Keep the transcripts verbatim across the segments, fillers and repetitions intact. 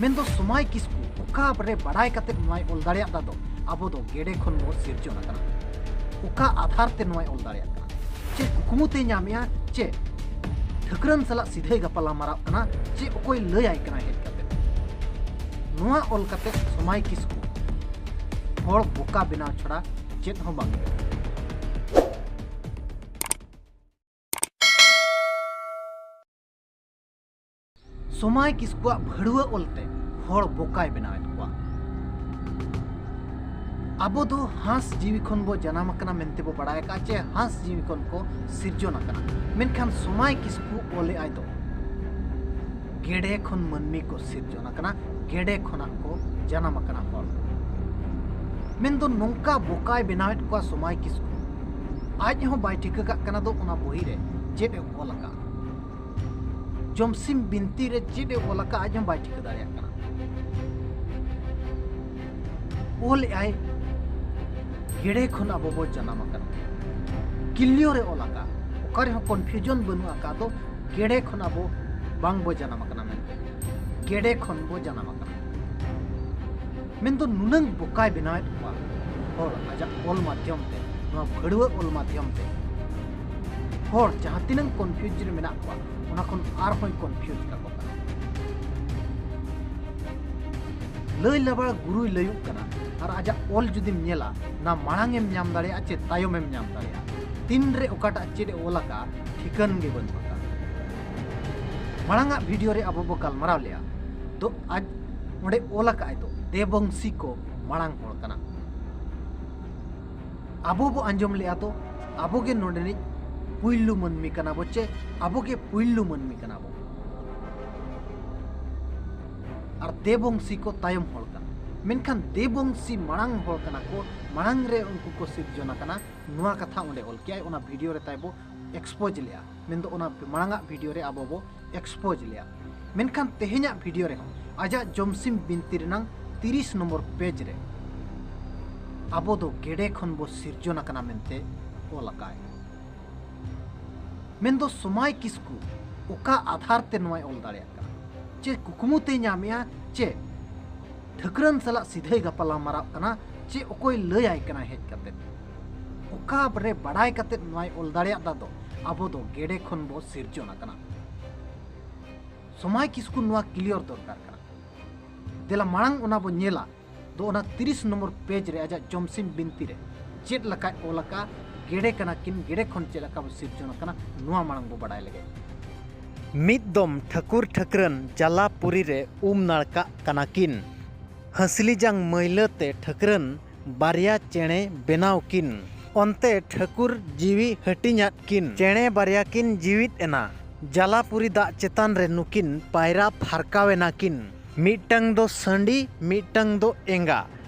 ᱢᱮᱱᱫᱚ ᱥᱚᱢᱟᱭ ᱠᱤᱥᱠᱩ ᱚᱠᱟ ᱨᱮ ᱵᱟᱲᱟᱭ ᱠᱟᱛᱮ ᱱᱚᱣᱟᱭ ᱚᱞ ᱫᱟᱲᱮᱭᱟᱜ ᱫᱟ ᱫᱚ, ᱟᱵᱚ ᱫᱚ ᱜᱮᱰᱮ ᱠᱷᱚᱱ ᱵᱚ ᱥᱤᱨᱡᱚᱱ ᱟᱠᱟᱱᱟ᱾ ᱚᱠᱟ ᱟᱫᱷᱟᱨ ᱛᱮ ᱱᱚᱣᱟᱭ ᱚᱞ ᱫᱟᱲᱮᱭᱟᱜ ᱠᱟᱱᱟ? ᱪᱮᱫ ᱠᱩᱠᱢᱩ ᱛᱮ ᱧᱟᱢᱮᱜᱼᱟ? ᱪᱮᱫ ᱴᱷᱟᱹᱠᱨᱟᱹᱱ ᱥᱟᱞᱟᱜ ᱥᱤᱫᱷᱟᱹᱭ ᱜᱟᱯᱟᱞ ᱢᱟᱨᱟᱣ ᱠᱟᱱᱟ? ᱪᱮᱫ ᱚᱠᱚᱭ ᱞᱟᱹᱭ ᱟᱭ ᱠᱟᱱᱟ ᱦᱮᱡ ᱠᱟᱛᱮ? ᱱᱚᱣᱟ ᱚᱞ ᱠᱟᱛᱮ ᱥᱚᱢᱟᱭ ᱠᱤᱥᱠᱩ ᱦᱚᱲ ᱵᱚᱠᱟ ᱵᱮᱱᱟᱣ ᱪᱷᱟᱲᱟ ᱪᱮᱫ ᱦᱚᱸ ᱵᱟᱝ ᱠᱟᱱᱟ᱾ ᱥᱚᱢᱟᱭ ᱠᱤᱥᱠᱩᱣᱟᱜ ᱵᱷᱟᱹᱲᱩᱣᱟᱹ ᱚᱞᱛᱮ ᱦᱚᱲ ᱵᱚᱠᱟᱭ ᱵᱮᱱᱟᱣᱮᱫ ᱠᱚᱣᱟ᱾ ᱟᱵᱚ ᱫᱚ ᱦᱟᱸᱥ ᱡᱤᱣᱤ ᱠᱷᱚᱱ ᱵᱚ ᱡᱟᱱᱟᱢ ᱟᱠᱟᱱᱟ ᱢᱮᱱᱛᱮ ᱵᱚ ᱵᱟᱲᱟᱭ ᱟᱠᱟᱫᱼᱟ, ᱪᱮ ᱦᱟᱸᱥ ᱡᱤᱣᱤ ᱠᱷᱚᱱ ᱠᱚ ᱥᱤᱨᱡᱚᱱ ᱟᱠᱟᱱᱟ᱾ ᱢᱮᱱᱠᱷᱟᱱ ᱥᱚᱢᱟᱭ ᱠᱤᱥᱠᱩ ᱚᱞᱮᱫ ᱟᱭ ᱫᱚ ᱜᱮᱰᱮ ᱠᱷᱚᱱ ᱢᱟᱹᱱᱢᱤ ᱠᱚ ᱥᱤᱨᱡᱚᱱ ᱟᱠᱟᱱᱟ, ᱜᱮᱰᱮ ᱠᱷᱚᱱᱟᱜ ᱠᱚ ᱡᱟᱱᱟᱢ ᱟᱠᱟᱱᱟ ᱦᱚᱲ᱾ ᱢᱮᱱᱫᱚ ᱱᱚᱝᱠᱟ ᱵᱚᱠᱟᱭ ᱵᱮᱱᱟᱣᱮᱫ ᱠᱚᱣᱟ ᱥᱚᱢᱟᱭ ᱠᱤᱥᱠᱩ᱾ ᱟᱡ ᱦᱚᱸ ᱵᱟᱭ ᱴᱷᱤᱠᱟᱹ ᱠᱟᱜ ᱠᱟᱱᱟ ᱫᱚ ᱚᱱᱟ ᱵᱚᱦᱤ ᱨᱮ ᱪᱮᱫ ᱮ ᱚᱞ ᱟᱠᱟᱫᱼᱟ᱾ ᱡᱚᱢᱥᱤᱢ ᱵᱤᱱᱛᱤ ᱨᱮ ᱪᱮᱫ ᱮ ᱚᱞ ᱟᱠᱟᱫᱼᱟ, ᱟᱡ ᱦᱚᱸ ᱵᱟᱭ ᱴᱷᱤᱠᱟᱹ ᱫᱟᱲᱮᱭᱟᱜ ᱠᱟᱱᱟ᱾ ᱚᱞᱮᱫ ᱟᱭ ᱜᱮᱰᱮ ᱠᱷᱚᱱ ᱟᱵᱚ ᱵᱚ ᱡᱟᱱᱟᱢ ᱟᱠᱟᱱᱟ᱾ ᱠᱞᱤᱭᱟᱨ ᱮ ᱚᱞ ᱟᱠᱟᱫᱼᱟ, ᱚᱠᱟ ᱨᱮᱦᱚᱸ ᱠᱚᱱᱯᱷᱤᱭᱩᱡᱚᱱ ᱵᱟᱹᱱᱩᱜ ᱟᱠᱟᱫ ᱫᱚ ᱜᱮᱰᱮ ᱠᱷᱚᱱ ᱟᱵᱚ ᱵᱟᱝ ᱵᱚ ᱡᱟᱱᱟᱢ ᱟᱠᱟᱱᱟ ᱢᱮᱱᱛᱮ᱾ ᱜᱮᱰᱮ ᱠᱷᱚᱱ ᱵᱚ ᱡᱟᱱᱟᱢ ᱟᱠᱟᱱᱟ᱾ ᱢᱮᱱᱫᱚ ᱱᱩᱱᱟᱹᱝ ᱵᱚᱠᱟᱭ ᱵᱮᱱᱟᱣᱮᱫ ᱠᱚᱣᱟ ᱦᱚᱲ ᱟᱡᱟᱜ ᱚᱞ ᱢᱟᱫᱽᱫᱷᱚᱢ ᱛᱮ, ᱱᱚᱣᱟ ᱵᱷᱟᱹᱲᱩᱣᱟᱹ ᱚᱞ ᱢᱟᱫᱽᱫᱷᱚᱢ ᱛᱮ᱾ ᱦᱚᱲ ᱡᱟᱦᱟᱸ ᱛᱤᱱᱟᱹᱝ ᱠᱚᱱᱯᱷᱤᱭᱩᱡᱽ ᱨᱮ ᱢᱮᱱᱟᱜ ᱠᱚᱣᱟ, ᱚᱱᱟ ᱠᱷᱚᱱ ᱟᱨᱦᱚᱸᱭ ᱠᱚᱱᱯᱷᱤᱭᱩᱡᱽ ᱠᱟᱠᱚ ᱠᱟᱱᱟ᱾ ᱞᱟᱹᱭ ᱞᱟᱵᱟᱲ ᱜᱩᱨᱩᱭ ᱞᱟᱹᱭᱩᱜ ᱠᱟᱱᱟ, ᱟᱨ ᱟᱡᱟᱜ ᱚᱞ ᱡᱩᱫᱤᱢ ᱧᱮᱞᱟ, ᱱᱟ ᱢᱟᱲᱟᱝ ᱮᱢ ᱧᱟᱢ ᱫᱟᱲᱮᱭᱟᱜᱼᱟ ᱪᱮ ᱛᱟᱭᱚᱢ ᱮᱢ ᱧᱟᱢ ᱫᱟᱲᱮᱭᱟᱜᱼᱟ᱾ ᱛᱤᱱᱨᱮ ᱚᱠᱟᱴᱟᱜ ᱪᱮᱫ ᱮ ᱚᱞ ᱟᱠᱟᱫᱼᱟ, ᱴᱷᱤᱠᱟᱹᱱ ᱜᱮ ᱵᱟᱹᱱᱩᱜ ᱟᱠᱟᱫᱼᱟ᱾ ᱢᱟᱲᱟᱝ ᱟᱜ ᱵᱷᱤᱰᱤᱭᱳ ᱨᱮ ᱟᱵᱚ ᱵᱚ ᱜᱟᱞᱢᱟᱨᱟᱣ ᱞᱮᱜᱼᱟ, ᱫᱚ ᱟᱡ ᱚᱸᱰᱮ ᱚᱞ ᱟᱠᱟᱫ ᱟᱭ ᱫᱚ ᱫᱮᱵᱚᱝᱥᱤ ᱠᱚ ᱢᱟᱲᱟᱝ ᱦᱚᱲ ᱠᱟᱱᱟ᱾ ᱟᱵᱚ ᱵᱚ ᱟᱸᱡᱚᱢ ᱞᱮᱜᱼᱟ ᱫᱚ ᱟᱵᱚ ᱜᱮ ᱱᱚᱰᱮᱱᱤᱡ ᱯᱩᱭᱞᱩ ᱢᱟᱹᱱᱢᱤ ᱠᱟᱱᱟ ᱵᱚ, ᱪᱮ ᱟᱵᱚ ᱜᱮ ᱯᱩᱭᱞᱩ ᱢᱟᱹᱱᱢᱤ ᱠᱟᱱᱟ ᱵᱚ᱾ ᱟᱨ ᱫᱮᱵᱚᱝᱥᱤ ᱠᱚ ᱛᱟᱭᱚᱢ ᱦᱚᱲ ᱠᱟᱱᱟ᱾ ᱢᱮᱱᱠᱷᱟᱱ ᱫᱮᱵᱚᱝᱥᱤ ᱢᱟᱲᱟᱝ ᱦᱚᱲ ᱠᱟᱱᱟ ᱠᱚ, ᱢᱟᱲᱟᱝ ᱨᱮ ᱩᱱᱠᱩ ᱠᱚ ᱥᱤᱨᱡᱚᱱ ᱟᱠᱟᱱᱟ, ᱱᱚᱣᱟ ᱠᱟᱛᱷᱟ ᱚᱸᱰᱮ ᱚᱞ ᱠᱮᱜᱼᱟᱭ, ᱚᱱᱟ ᱵᱷᱤᱰᱤᱭᱳ ᱨᱮ ᱛᱟᱭ ᱵᱚ ᱮᱠᱥᱯᱳᱡᱽ ᱞᱮᱜᱼᱟ᱾ ᱢᱮᱱᱫᱚ ᱚᱱᱟ ᱢᱟᱲᱟᱝ ᱟᱜ ᱵᱷᱤᱰᱤᱭᱳ ᱨᱮ ᱟᱵᱚ ᱵᱚ ᱮᱠᱥᱯᱳᱡᱽ ᱞᱮᱜᱼᱟ᱾ ᱢᱮᱱᱠᱷᱟᱱ ᱛᱮᱦᱮᱧᱟᱜ ᱵᱷᱤᱰᱤᱭᱳ ᱨᱮᱦᱚᱸ ᱟᱡᱟᱜ ᱡᱚᱢᱥᱤᱢ ᱵᱤᱱᱛᱤ ᱨᱮᱱᱟᱝ ᱛᱤᱨᱤᱥ ᱱᱚᱢᱵᱚᱨ ᱯᱮᱡᱽ ᱨᱮ ᱟᱵᱚ ᱫᱚ ᱜᱮᱰᱮ ᱠᱷᱚᱱ ᱵᱚ ᱥᱤᱨᱡᱚᱱ ᱟᱠᱟᱱᱟ ᱢᱮᱱᱛᱮ ᱚᱞ ᱟᱠᱟᱫ᱾ ᱢᱮᱱᱫᱚ ᱥᱚᱢᱟᱭ ᱠᱤᱥᱠᱩ ᱚᱠᱟ ᱟᱫᱷᱟᱨ ᱛᱮ ᱱᱚᱣᱟᱭ ᱚᱞ ᱫᱟᱲᱮᱭᱟᱜ ᱠᱟᱱᱟ? ᱪᱮᱫ ᱠᱩᱠᱢᱩ ᱛᱮᱭ ᱧᱟᱢᱮᱜᱼᱟ, ᱪᱮ ᱴᱷᱟᱹᱠᱨᱟᱹᱱ ᱥᱟᱞᱟᱜ ᱥᱤᱫᱷᱟᱹᱭ ᱜᱟᱯᱟᱞ ᱢᱟᱨᱟᱣ ᱠᱟᱱᱟ, ᱪᱮ ᱚᱠᱚᱭ ᱞᱟᱹᱭ ᱟᱭ ᱠᱟᱱᱟ ᱦᱮᱡ ᱠᱟᱛᱮ? ᱚᱠᱟ ᱨᱮ ᱵᱟᱰᱟᱭ ᱠᱟᱛᱮ ᱱᱚᱣᱟᱭ ᱚᱞ ᱫᱟᱲᱮᱭᱟᱜ ᱫᱟ ᱫᱚ ᱟᱵᱚ ᱫᱚ ᱜᱮᱰᱮ ᱠᱷᱚᱱ ᱵᱚ ᱥᱤᱨᱡᱚᱱ ᱟᱠᱟᱱᱟ᱾ ᱥᱚᱢᱟᱭ ᱠᱤᱥᱠᱩ ᱱᱚᱣᱟ ᱠᱞᱤᱭᱟᱨ ᱫᱚᱨᱠᱟᱨ ᱠᱟᱱᱟ᱾ ᱫᱮᱞᱟ ᱢᱟᱲᱟᱝ ᱚᱱᱟ ᱵᱚ ᱧᱮᱞᱟ ᱫᱚ ᱚᱱᱟ ᱛᱤᱨᱤᱥ ᱱᱚᱢᱵᱚᱨ ᱯᱮᱡᱽ ᱨᱮ ᱟᱡᱟᱜ ᱡᱚᱢᱥᱤᱢ ᱵᱤᱱᱛᱤ ᱨᱮ ᱪᱮᱫ ᱞᱮᱠᱟᱭ ᱚᱞ ᱟᱠᱟᱫᱼᱟ, ᱜᱮᱰᱮ ᱠᱟᱱᱟ ᱠᱤᱱ, ᱜᱮᱰᱮ ᱠᱷᱚᱱ ᱪᱮᱫ ᱞᱮᱠᱟ ᱵᱚ ᱥᱤᱨᱡᱚᱱ ᱟᱠᱟᱱᱟ, ᱱᱚᱣᱟ ᱢᱟᱲᱟᱝ ᱵᱚ ᱵᱟᱰᱟᱭ ᱞᱮᱜᱮ᱾ ᱢᱤᱫ ᱫᱚᱢ ᱴᱷᱟᱹᱠᱩᱨ ᱴᱷᱟᱹᱠᱨᱟᱹᱱ ᱡᱟᱞᱟᱯᱩᱨᱤ ᱨᱮ ᱩᱢ ᱱᱟᱲᱠᱟᱜ ᱠᱟᱱᱟ ᱠᱤᱱ᱾ ᱦᱟᱹᱥᱞᱤ ᱡᱟᱝ ᱢᱟᱹᱭᱞᱟᱹ ᱛᱮ ᱴᱷᱟᱹᱠᱨᱟᱹᱱ ᱵᱟᱨᱭᱟ ᱪᱮᱬᱮ ᱵᱮᱱᱟᱣ ᱠᱤᱱ᱾ ᱚᱱᱛᱮ ᱴᱷᱟᱹᱠᱩᱨ ᱡᱤᱣᱤ ᱦᱟᱹᱴᱤᱧᱟᱫ ᱠᱤᱱ᱾ ᱪᱮᱬᱮ ᱵᱟᱨᱭᱟ ᱠᱤᱱ ᱡᱤᱣᱤᱫ ᱮᱱᱟ᱾ ᱡᱟᱞᱟᱯᱩᱨᱤ ᱫᱟᱜ ᱪᱮᱛᱟᱱ ᱨᱮ ᱱᱩᱠᱤᱱ ᱯᱟᱭᱨᱟ ᱯᱷᱟᱨᱠᱟᱣ ᱮᱱᱟ ᱠᱤᱱ᱾ ᱢᱤᱫᱴᱟᱝ ᱫᱚ ᱥᱟᱺᱰᱤ, ᱢᱤᱫᱴᱟᱝ ᱫᱚ ᱮᱸᱜᱟ᱾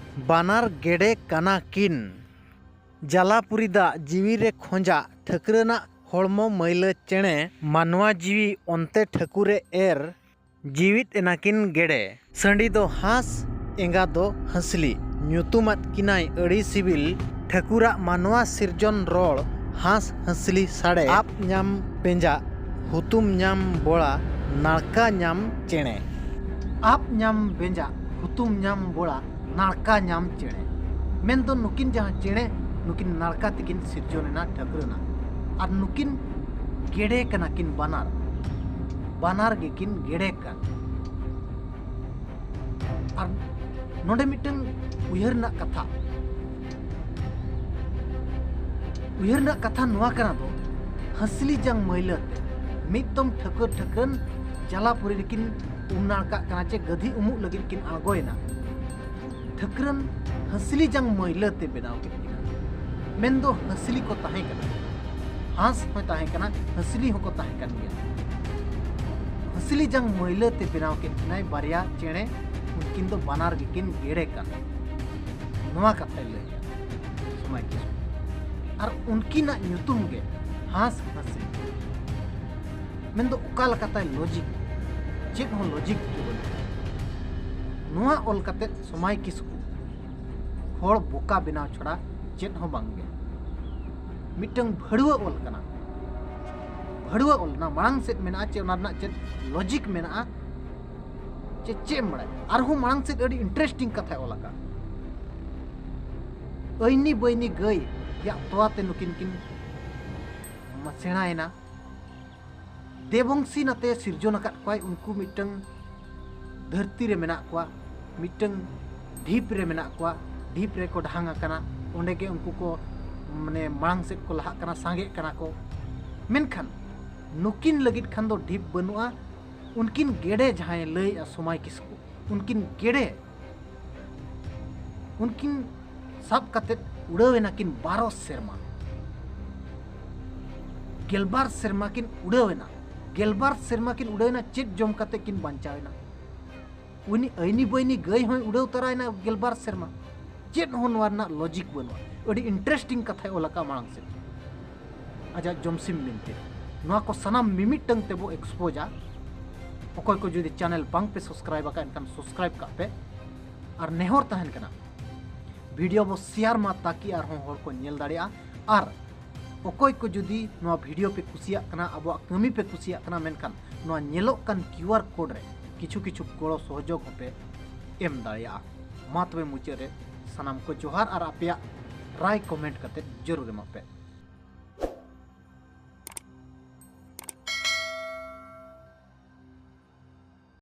ᱵᱟᱱᱟᱨ ᱜᱮᱰᱮ ᱠᱟᱱᱟ ᱠᱤᱱ᱾ ᱡᱟᱞᱟᱯᱩᱨᱤ ᱫᱟᱜ ᱡᱤᱣᱤ ᱨᱮ ᱠᱷᱚᱸᱡᱟᱜ ᱴᱷᱟᱹᱠᱨᱟᱹᱱᱟᱜ ᱦᱚᱲᱢᱚ ᱢᱟᱹᱭᱞᱟᱹ ᱪᱮᱬᱮ ᱢᱟᱱᱣᱟ ᱡᱤᱣᱤ ᱚᱱᱛᱮ ᱴᱷᱟᱹᱠᱩᱨᱮ ᱮᱨ ᱡᱤᱣᱤᱫ ᱮᱱᱟ ᱠᱤᱱ ᱜᱮᱰᱮ᱾ ᱥᱟᱺᱰᱤ ᱫᱚ ᱦᱟᱸᱥ, ᱮᱸᱜᱟ ᱫᱚ ᱦᱟᱸᱥᱞᱤ᱾ ᱧᱩᱛᱩᱢᱟᱫ ᱠᱤᱱᱟᱭ ᱟᱹᱰᱤ ᱥᱤᱵᱤᱞ ᱴᱷᱟᱹᱠᱩᱨᱟᱜ ᱢᱟᱱᱣᱟ ᱥᱤᱨᱡᱚᱱ ᱨᱚᱲ ᱦᱟᱸᱥ ᱦᱟᱸᱥᱞᱤ ᱥᱟᱰᱮ᱾ ᱟᱵ ᱧᱟᱢ ᱵᱮᱸᱡᱟᱜ, ᱦᱩᱛᱩᱢ ᱧᱟᱢ ᱵᱚᱲᱟ, ᱱᱟᱲᱠᱟ ᱧᱟᱢ ᱪᱮᱬᱮ᱾ ᱟᱵ ᱧᱟᱢ ᱵᱮᱸᱡᱟᱜ, ᱦᱩᱛᱩᱢ ᱧᱟᱢ ᱵᱚᱲᱟ, ᱱᱟᱲᱠᱟ ᱧᱟᱢ ᱪᱮᱬᱮ᱾ ᱢᱮᱱᱫᱚ ᱱᱩᱠᱤᱱ ᱡᱟᱦᱟᱸ ᱪᱮᱬᱮ, ᱱᱩᱠᱤᱱ ᱱᱟᱲᱠᱟ ᱛᱮᱠᱤᱱ ᱥᱤᱨᱡᱚᱱ ᱮᱱᱟ ᱴᱷᱟᱹᱠᱨᱟᱹᱱᱟ᱾ ᱟᱨ ᱱᱩᱠᱤᱱ ᱜᱮᱰᱮ ᱠᱟᱱᱟ ᱠᱤᱱ ᱵᱟᱱᱟᱨ᱾ ᱵᱟᱱᱟᱨ ᱜᱮᱠᱤᱱ ᱜᱮᱰᱮ ᱠᱟᱱ᱾ ᱟᱨ ᱱᱚᱰᱮ ᱢᱤᱫᱴᱟᱝ ᱩᱭᱦᱟᱹᱨ ᱨᱮᱱᱟᱜ ᱠᱟᱛᱷᱟ, ᱩᱭᱦᱟᱹᱨ ᱨᱮᱱᱟᱜ ᱠᱟᱛᱷᱟ ᱱᱚᱣᱟ ᱠᱟᱱᱟ ᱫᱚ, ᱦᱟᱸᱥᱞᱤ ᱡᱟᱝ ᱢᱟᱹᱭᱞᱟᱹ ᱛᱮ ᱢᱤᱫ ᱫᱚᱢ ᱴᱷᱟᱹᱠᱩᱨ ᱴᱷᱟᱹᱠᱨᱟᱹᱱ ᱡᱟᱞᱟᱯᱩᱨᱤ ᱨᱮᱠᱤᱱ ᱩᱢ ᱱᱟᱲᱠᱟᱜ ᱠᱟᱱᱟ ᱪᱮ ᱜᱟᱹᱫᱷᱤ ᱩᱢᱩᱜ ᱞᱟᱹᱜᱤᱫ ᱠᱤᱱ ᱟᱬᱜᱚᱭᱮᱱᱟ᱾ ᱴᱷᱟᱹᱠᱨᱟᱹᱱ ᱦᱟᱸᱥᱞᱤ ᱡᱟᱝ ᱢᱟᱹᱭᱞᱟᱹ ᱛᱮ ᱵᱮᱱᱟᱣ ᱠᱮᱫ ᱠᱤᱱᱟ᱾ ᱢᱮᱱᱫᱚ ᱦᱟᱸᱥᱞᱤ ᱠᱚ ᱛᱟᱦᱮᱸ ᱠᱟᱱᱟ, ᱦᱟᱸᱥ ᱦᱚᱸᱭ ᱛᱟᱦᱮᱸ ᱠᱟᱱᱟ, ᱦᱟᱸᱥᱞᱤ ᱦᱚᱸᱠᱚ ᱛᱟᱦᱮᱸ ᱠᱟᱱ ᱜᱮᱭᱟ᱾ ᱦᱟᱸᱥᱞᱤ ᱡᱟᱝ ᱢᱟᱹᱭᱞᱟᱹ ᱛᱮ ᱵᱮᱱᱟᱣ ᱠᱮᱫ ᱠᱤᱱᱟᱭ ᱵᱟᱨᱭᱟ ᱪᱮᱬᱮ, ᱩᱱᱠᱤᱱ ᱫᱚ ᱵᱟᱱᱟᱨ ᱜᱮᱠᱤᱱ ᱜᱮᱰᱮ ᱠᱟᱱᱟ᱾ ᱱᱚᱣᱟ ᱠᱟᱛᱷᱟᱭ ᱞᱟᱹᱭᱟ ᱥᱚᱢᱟᱭ ᱠᱤᱥᱠᱩ᱾ ᱟᱨ ᱩᱱᱠᱤᱱᱟᱜ ᱧᱩᱛᱩᱢ ᱜᱮ ᱦᱟᱸᱥ ᱦᱟᱸᱥᱞᱤ᱾ ᱢᱮᱱᱫᱚ ᱚᱠᱟ ᱞᱮᱠᱟᱛᱟᱭ ᱞᱚᱡᱤᱠ? ᱪᱮᱫ ᱦᱚᱸ ᱞᱚᱡᱤᱠ ᱜᱮ ᱵᱟᱹᱱᱩᱜᱼᱟ᱾ ᱱᱚᱣᱟ ᱚᱞ ᱠᱟᱛᱮ ᱥᱚᱢᱟᱭ ᱠᱤᱥᱠᱩ ᱦᱚᱲ ᱵᱚᱠᱟ ᱵᱮᱱᱟᱣ ᱪᱷᱟᱲᱟ ᱪᱮᱫ ᱦᱚᱸ ᱵᱟᱝ ᱜᱮ᱾ ᱢᱤᱫᱴᱟᱝ ᱵᱷᱟᱹᱲᱩᱣᱟᱹ ᱚᱞ ᱠᱟᱱᱟ᱾ ᱵᱷᱟᱹᱲᱩᱣᱟᱹ ᱚᱞ, ᱚᱱᱟ ᱢᱟᱲᱟᱝ ᱥᱮᱫ ᱢᱮᱱᱟᱜᱼᱟ ᱪᱮ ᱚᱱᱟ ᱨᱮᱱᱟᱜ ᱪᱮᱫ ᱞᱚᱡᱤᱠ ᱢᱮᱱᱟᱜᱼᱟ, ᱪᱮ ᱪᱮᱫ ᱮᱢ ᱵᱟᱲᱟᱭᱟ? ᱟᱨᱦᱚᱸ ᱢᱟᱲᱟᱝ ᱥᱮᱫ ᱟᱹᱰᱤ ᱤᱱᱴᱟᱨᱮᱥᱴᱤᱝ ᱠᱟᱛᱷᱟᱭ ᱚᱞ ᱟᱠᱟᱫ᱾ ᱟᱹᱭᱱᱤ ᱵᱟᱹᱭᱱᱤ ᱜᱟᱹᱭ ᱭᱟᱜ ᱛᱚᱣᱟ ᱛᱮ ᱱᱩᱠᱤᱱ ᱠᱤᱱ ᱥᱮᱬᱟᱭᱮᱱᱟ᱾ ᱫᱮᱵᱚᱝᱥᱤ ᱱᱟᱛᱮ ᱥᱤᱨᱡᱚᱱ ᱟᱠᱟᱫ ᱠᱚᱣᱟᱭ, ᱩᱱᱠᱩ ᱢᱤᱫᱴᱟᱝ ᱫᱷᱟᱹᱨᱛᱤ ᱨᱮ ᱢᱮᱱᱟᱜ ᱠᱚᱣᱟ, ᱢᱤᱫᱴᱟᱝ ᱰᱷᱤᱯ ᱨᱮ ᱢᱮᱱᱟᱜ ᱠᱚᱣᱟ, ᱰᱷᱤᱯ ᱨᱮᱠᱚ ᱰᱷᱟᱝ ᱟᱠᱟᱱᱟ᱾ ᱚᱸᱰᱮ ᱜᱮ ᱩᱱᱠᱩ ᱠᱚ ᱢᱟᱱᱮ ᱢᱟᱲᱟᱝ ᱥᱮᱫ ᱠᱚ ᱞᱟᱦᱟᱜ ᱠᱟᱱᱟ, ᱥᱟᱸᱜᱮᱜ ᱠᱟᱱᱟ ᱠᱚ᱾ ᱢᱮᱱᱠᱷᱟᱱ ᱱᱩᱠᱤᱱ ᱞᱟᱹᱜᱤᱫ ᱠᱷᱟᱱ ᱫᱚ ᱰᱷᱤᱯ ᱵᱟᱹᱱᱩᱜᱼᱟ᱾ ᱩᱱᱠᱤᱱ ᱜᱮᱰᱮ ᱡᱟᱦᱟᱸᱭ ᱞᱟᱹᱭᱮᱫᱼᱟ ᱥᱚᱢᱟᱭ ᱠᱤᱥᱠᱩ, ᱩᱱᱠᱤᱱ ᱜᱮᱰᱮ ᱩᱱᱠᱤᱱ ᱥᱟᱵ ᱠᱟᱛᱮᱫ ᱩᱰᱟᱹᱣ ᱮᱱᱟ ᱠᱤᱱ ᱵᱟᱨᱚ ᱥᱮᱨᱢᱟ᱾ ᱜᱮᱞᱵᱟᱨ ᱥᱮᱨᱢᱟ ᱠᱤᱱ ᱩᱰᱟᱹᱣ ᱮᱱᱟ᱾ ᱜᱮᱞᱵᱟᱨ ᱥᱮᱨᱢᱟ ᱠᱤᱱ ᱩᱰᱟᱹᱣ ᱮᱱᱟ, ᱪᱮᱫ ᱡᱚᱢ ᱠᱟᱛᱮ ᱠᱤᱱ ᱵᱟᱧᱪᱟᱣ ᱮᱱᱟ? ᱩᱱᱤ ᱟᱹᱭᱱᱤ ᱵᱟᱹᱭᱱᱤ ᱜᱟᱹᱭ ᱦᱚᱸᱭ ᱩᱰᱟᱹᱣ ᱛᱟᱨᱟᱭᱮᱱᱟ ᱜᱮᱞᱵᱟᱨ ᱥᱮᱨᱢᱟ᱾ ᱪᱮᱫ ᱦᱚᱸ ᱱᱚᱣᱟ ᱨᱮᱱᱟᱜ ᱞᱚᱡᱤᱠ ᱵᱟᱹᱱᱩᱜᱼᱟ᱾ ᱟᱹᱰᱤ ᱤᱱᱴᱟᱨᱮᱥᱴᱤᱝ ᱠᱟᱛᱷᱟᱭ ᱚᱞ ᱟᱠᱟᱫᱼᱟ ᱢᱟᱲᱟᱝ ᱥᱮᱫ, ᱟᱡᱟᱜ ᱡᱚᱢᱥᱤᱢ ᱵᱤᱱᱛᱤ ᱨᱮ᱾ ᱱᱚᱣᱟ ᱠᱚ ᱥᱟᱱᱟᱢ ᱢᱤᱢᱤᱫᱴᱟᱝ ᱛᱮᱵᱚ ᱮᱠᱥᱯᱳᱡᱟ᱾ ᱚᱠᱚᱭ ᱠᱚ ᱡᱩᱫᱤ ᱪᱮᱱᱮᱞ ᱵᱟᱝ ᱯᱮ ᱥᱟᱵᱥᱠᱨᱟᱭᱤᱵ ᱟᱠᱟᱫ, ᱮᱱᱠᱷᱟᱱ ᱥᱟᱵᱥᱠᱨᱟᱭᱤᱵ ᱠᱟᱜ ᱯᱮ᱾ ᱟᱨ ᱱᱮᱦᱚᱨ ᱛᱟᱦᱮᱱ ᱠᱟᱱᱟ, ᱵᱷᱤᱰᱤᱭᱳ ᱵᱚ ᱥᱮᱭᱟᱨ ᱢᱟ, ᱛᱟᱠᱤ ᱟᱨᱦᱚᱸ ᱦᱚᱲ ᱠᱚ ᱧᱮᱞ ᱫᱟᱲᱮᱭᱟᱜᱼᱟ᱾ ᱟᱨ ᱚᱠᱚᱭ ᱠᱚ ᱡᱩᱫᱤ ᱱᱚᱣᱟ ᱵᱷᱤᱰᱤᱭᱳ ᱯᱮ ᱠᱩᱥᱤᱭᱟᱜ ᱠᱟᱱᱟ, ᱟᱵᱚᱣᱟᱜ ᱠᱟᱹᱢᱤ ᱯᱮ ᱠᱩᱥᱤᱭᱟᱜ ᱠᱟᱱᱟ, ᱢᱮᱱᱠᱷᱟᱱ ᱱᱚᱣᱟ ᱧᱮᱞᱚᱜ ᱠᱟᱱ ᱠᱤᱭᱩ ᱟᱨ ᱠᱳᱰ ᱨᱮ ᱠᱤᱪᱷᱩ ᱠᱤᱪᱷᱩ ᱜᱚᱲᱚ ᱥᱚᱦᱚᱡᱳᱜᱽ ᱦᱚᱸᱯᱮ ᱮᱢ ᱫᱟᱲᱮᱭᱟᱜᱼᱟ᱾ ᱢᱟ ᱛᱚᱵᱮ ᱢᱩᱪᱟᱹᱫ ᱨᱮ ᱥᱟᱱᱟᱢ ᱠᱚ ᱡᱚᱦᱟᱨ ᱟᱨ ᱟᱯᱮᱭᱟᱜ ᱨᱟᱭ ᱠᱚᱢᱮᱱᱴ ᱠᱟᱛᱮ ᱡᱟᱹᱨᱩᱲ ᱮᱢᱚᱜ ᱯᱮ᱾